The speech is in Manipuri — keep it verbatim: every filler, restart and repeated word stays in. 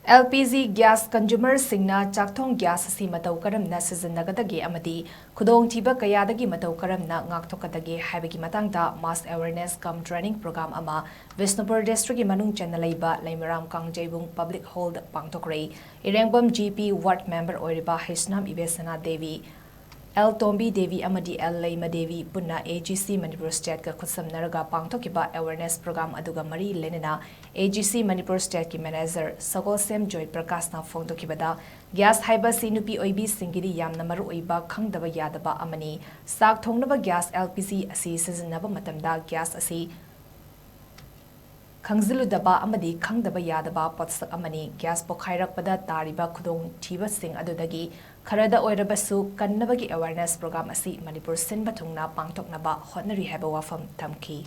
ꯑꯦꯜ ꯄꯤ ꯖꯤ ꯒ꯭ꯌꯥꯁ ꯀꯟꯖꯨꯃꯔꯁꯤꯡꯅ ꯆꯥꯛꯊꯣꯡ ꯒ꯭ꯌꯥꯁ ꯑꯁꯤ ꯃꯇꯧ ꯀꯔꯝꯅ ꯁꯤꯖꯤꯟꯅꯒꯗꯒꯦ ꯑꯃꯗꯤ ꯈꯨꯗꯣꯡꯊꯤꯕ ꯀꯌꯥꯗꯒꯤ ꯃꯇꯧ ꯀꯔꯝꯅ ꯉꯥꯛꯊꯣꯛꯀꯗꯒꯦ ꯍꯥꯏꯕꯒꯤ ꯃꯇꯥꯡꯗ mass awareness cum training program ꯑꯃ ꯕꯤꯁꯅꯨꯄꯨꯔ district ꯀꯤ ꯃꯅꯨꯡ ꯆꯟꯅ ꯂꯩꯕ ꯂꯩꯃꯔꯥꯝ ꯀꯥꯡꯖꯩꯕꯨꯡ public hall ꯗ ꯄꯥꯡꯊꯣꯛꯈ꯭ꯔꯦ꯫ ꯏꯔꯦꯡꯕꯝ G P ward member ꯑꯣꯏꯔꯤꯕ ꯍꯩꯁꯅꯥꯝ ꯏꯕꯦꯁꯅꯥ ꯗꯦꯕꯤ, ꯑꯦꯜ ꯇꯣꯝꯕꯤ ꯗꯦꯕꯤ ꯑꯃꯗꯤ ꯑꯦꯜ ꯂꯩꯃ ꯗꯦꯕꯤ ꯄꯨꯟꯅ A G C Manipur state ꯀ ꯈꯨꯠꯁꯝꯅꯔꯒ ꯄꯥꯡꯊꯣꯛꯈꯤꯕ awareness program ꯑꯗꯨꯒ ꯃꯔꯤ ꯂꯩꯅꯅ A G C Manipur state ꯀꯤ manager ꯁꯒꯣꯜꯁꯦꯝ ꯖꯣꯏ ꯄ꯭ꯔꯀꯥꯁꯅ ꯐꯣꯡꯗꯣꯛꯈꯤꯕꯗ, ꯒ꯭ꯌꯥꯁ ꯍꯥꯏꯕ ꯑꯁꯤ ꯅꯨꯄꯤ ꯑꯣꯏꯕꯤꯁꯤꯡꯒꯤꯗꯤ ꯌꯥꯝꯅ ꯃꯔꯨ ꯑꯣꯏꯕ ꯈꯪꯗꯕ ꯌꯥꯗꯕ ꯑꯃꯅꯤ꯫ ꯆꯥꯛ ꯊꯣꯡꯅꯕ ꯒ꯭ꯌꯥꯁ L P G ꯑꯁꯤ ꯁꯤꯖꯤꯟꯅꯕ ꯃꯇꯝꯗ ꯒ꯭ꯌꯥꯁ ꯑꯁꯤ ꯈꯪꯖꯤꯜꯂꯨꯗꯕ ꯑꯃꯗꯤ ꯈꯪꯗꯕ ꯌꯥꯗꯕ ꯄꯣꯠꯁꯛ ꯑꯃꯅꯤ꯫ ꯒ꯭ꯌꯥꯁ ꯄꯣꯈꯥꯏꯔꯛꯄꯗ ꯇꯥꯔꯤꯕ ꯈꯨꯗꯣꯡꯊꯤꯕꯁꯤꯡ ꯑꯗꯨꯗꯒꯤ ꯈꯔꯗ ꯑꯣꯏꯔꯕꯁꯨ ꯀꯟꯅꯕꯒꯤ awareness program ꯑꯁꯤ ꯃꯅꯤꯄꯨꯔ ꯁꯤꯟꯕ ꯊꯨꯡꯅ ꯄꯥꯡꯊꯣꯛꯅꯕ ꯍꯣꯠꯅꯔꯤ ꯍꯥꯏꯕ ꯋꯥꯐꯝ ꯊꯝꯈꯤ꯫